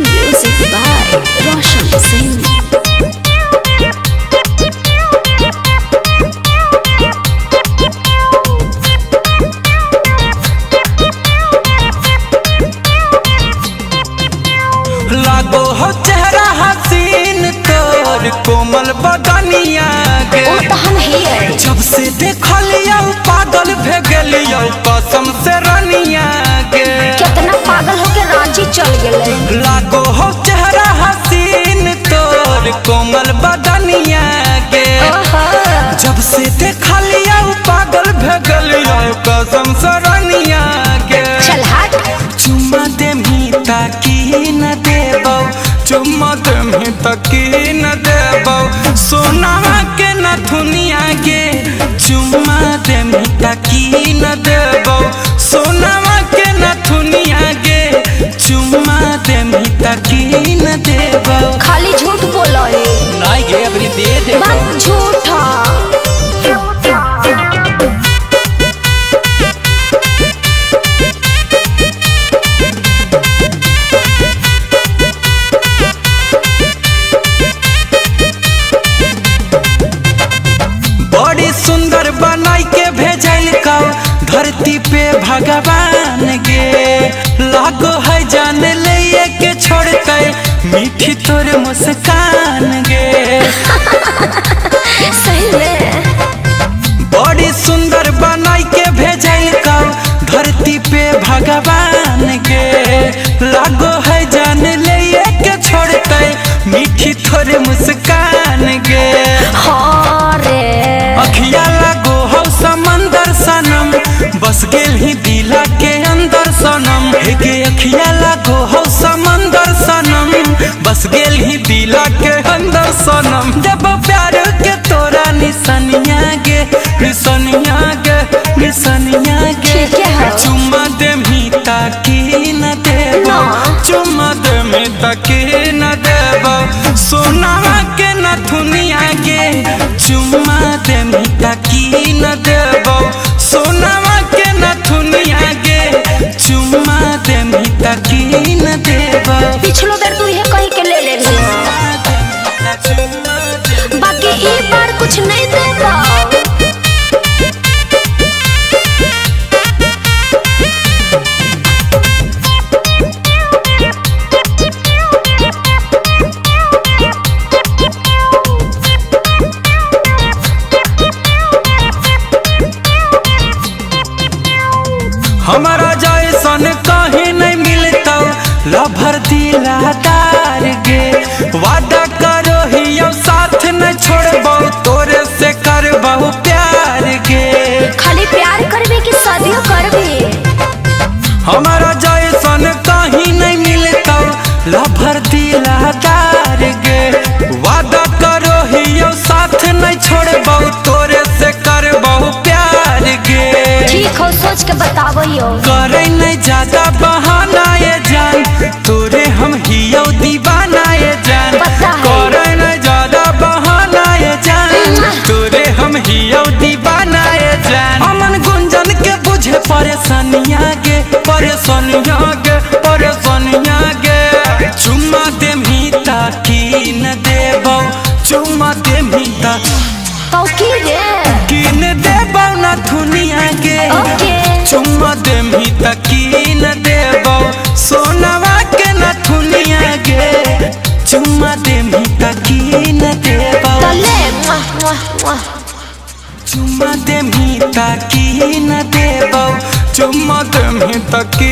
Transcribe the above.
Music by Roshan Singh. लागो हो चेहरा हसीन तोर कोमल बदनिया के। ओ तो हम ही है। जब से देखलियो पागल भे गेलियो कसम से रनिया के। कितना पागल होके रांची चल गेले। लागो हो चेहरा हसीन तोर कोमल बदनिया के। ओहो। जब से देखलियो पागल भे गेलियो कसम से रनिया के। चल हट। चुम्मा देमी ताकि न देबौ, चुम्मा देमी ताकि न देबौ, सोनावा के नथुनिया के। चुम्मा देमी ताकि न देबौ, सोनावा के नथुनिया के। चुम्मा देमी ताकि न देबौ। खाली झूठ बोलो है। नाई गे अबरी दे दे। बात झूठा। बड़ी सुंदर बनाई के भेजल कौ धरती पे भगवान गे। लागो है जान ले के छोड़ते मीठी तोर मुस्कान गे। सही में। बड़ी सुंदर बनाई के भेजल कौ धरती पे भगवान गे। लागो है जान ले के छोड़ते मीठी तोर मुस्कान गे। हाँ रे। अखिया लागो हो समंदर सनम, बस गेल ही दिला के अंदर सनम। हे गे अखिया लागो हो समंदर सनम, बस गेल ही दिला के अंदर सनम। जब प्यार के तोरा निशानिया गे, निशानिया गे, निशानिया गे। ठीक है। चुम्मा देमी ताकि न देबो, ना। चुम्मा देमी ताकि न देबो, सोनावा के नथुनिया के। चुम्मा देमी ताकि न देबो, सोनावा के नथुनिया के। चुम्मा देमी ताकि न देबो। पिछलो बेर तू ये कही के ले ले रही। बाकी ई बार कुछ नहीं देबा। हमारा जैसन कहीं नहीं मिलता लभर दिलादार गे। वादा करो ही साथ न छोड़बो, तोरे से करबो प्यार गे। खाली प्यार करबे कि शादियों करबे? हमारा जैसन कहीं नहीं मिलता लभर दिलादार गे। वादा करो ही साथ न छोड़बो, तोरे से करबो प्यार गे। ठीक हो, सोच के बतावो। करे नहीं ज्यादा बहाना ये जान, तोरे हम हियो दीवाना ये जान। पता है। करे नहीं ज्यादा बहाना ये जान, तोरे हम हियो दीवाना ये जान। अमन गुंजन के बुझे परेशानिया गे, परेशानिया गे, परेशानिया गे। चुम्मा देमी ताकि न देबो, चुम्मा देमी तो की रे? ताकि न देबो नथुनिया के। ओके। चुम्मा देमी ताकि न देबो, सोनावा के नथुनिया के। चुम्मा देमी ताकि न देबो। तो ले मुआ मुआ मुआ। चुम्मा देमी ताकि न देबो, चुम्मा देमी ताकि